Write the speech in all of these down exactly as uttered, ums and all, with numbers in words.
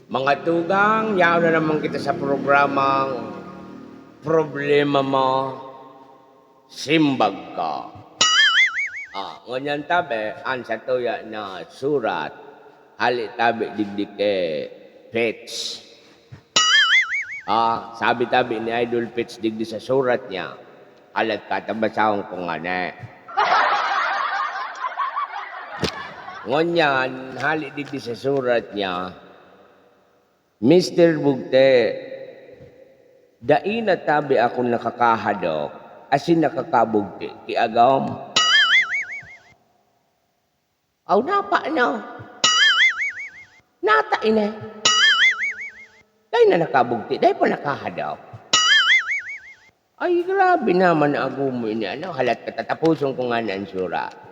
Mga tugang, yaon na naman kita sa programang Problema Mo, Simbag Ka. Ah, ngunyan tabi, an satuya na surat, hali tabi digdi ki Pets. Ah, sabi tabi ni Idol Pets digdi sa surat niya, halat ka, tabasahon ko ngani. Ngunyan, hali digdi sa surat niya, Mister Bugte, dai na tabi akong nakakahadok asin nakakabugte ki agom. Aw, napa na? Nata ini? Dai na nakabugte, dai pa nakahadok. Ay, grabe naman na agom mo ini, ano? Halat ka, tatapuson ko ngani an surat.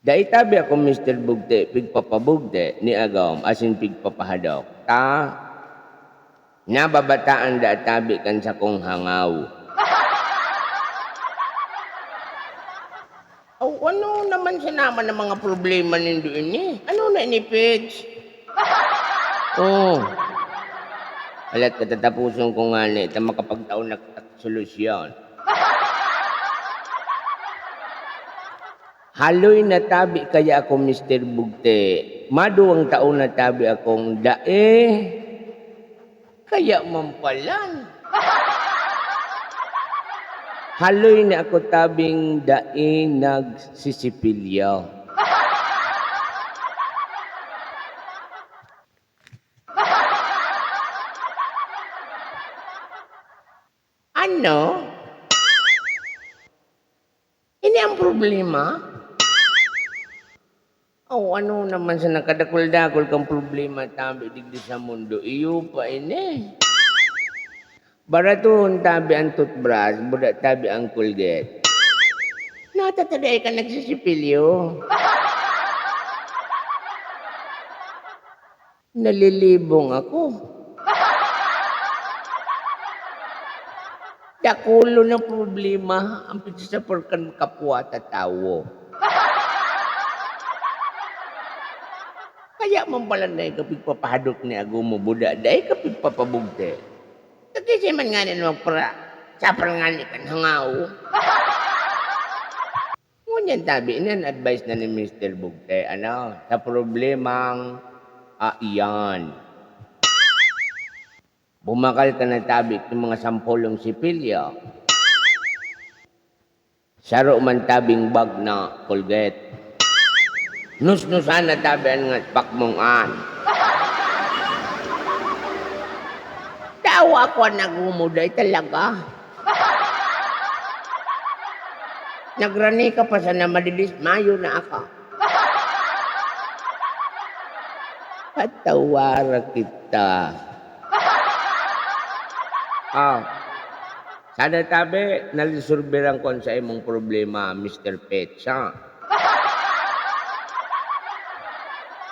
Dai tabi ako, Mister Bugte, pigpapabugte ni agom asin pigpapahadok, ta nababataan da tabi kan sakong hangaw. Aw, ano naman sana man ang mga problema nindo ini? Ano na ini, Pets? Oh. Halat ka, tatapuson ko ngani, ta makapagtao na kita solusyon. Haloy na tabi kaya ako, Mister Bugte. Maduwang taon na tabi akong dai. Kaya man palan. Haloy na ako tabing dai nagsisipilyo. Ano? Ini ang problema? O, ano naman sa nakadakul-dakul kang problema tabi digdi sa mundo, iyo pa ini. Baratohon tabi ang toothbrush, buda tabi ang Colgate. Natatadai ka nagsisipilyo. Nalilibong ako. Dakulon na problema ang pigsasapor kan kapwa ta tawo. Kaya man pala dai ka pigpapahadok ni agom mo buda, dai ka pigpapabugte. Takisi man ngani na magpara-, sapal ngani kan hangaw. Ngunyan tabi, ini an advice na ni Mister Bugte, ano, sa problemang, ah, iyan. Bumakal ka na tabi ki mga sampolong sipilyo. Saro man tabing bag na Colgate. Nusnusan na tabi an ngat pakmong an. Tawa ko an nagumuday talaga. Nagrani ka pa sana, madidismayo na ako. Patawara kita. Ah, sana tabi, nalisurbiran ko an sa imong problema, Mister Petsa.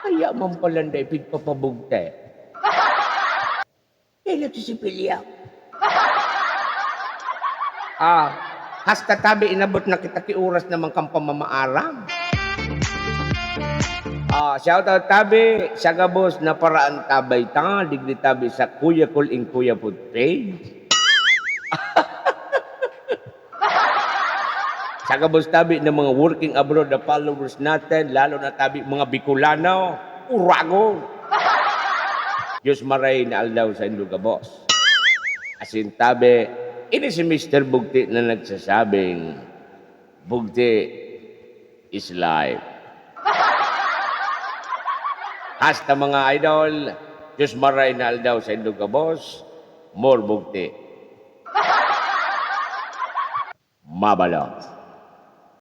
Kaya man palan dai pigpapabugte. Kailan si Sipilya? Ah, hasta tabi inabot na kita ki oras naman kan pamamaaram. Ah, shout out tabi, sa gabos na paraan tabay ta, digdi tabi sa Kuya Kul in Kuya Put page. Sa gabos tabi ng mga working abroad na followers natin, lalo na tabi mga Bicolano, Uragon. Diyos maray na aldaw sa indo gabos. Asin tabi, ini si Mister Bugti na nagsasabing, "Bugti is life." Hasta mga idol, Diyos maray na aldaw sa indo gabos, more Bugti. Mabalot.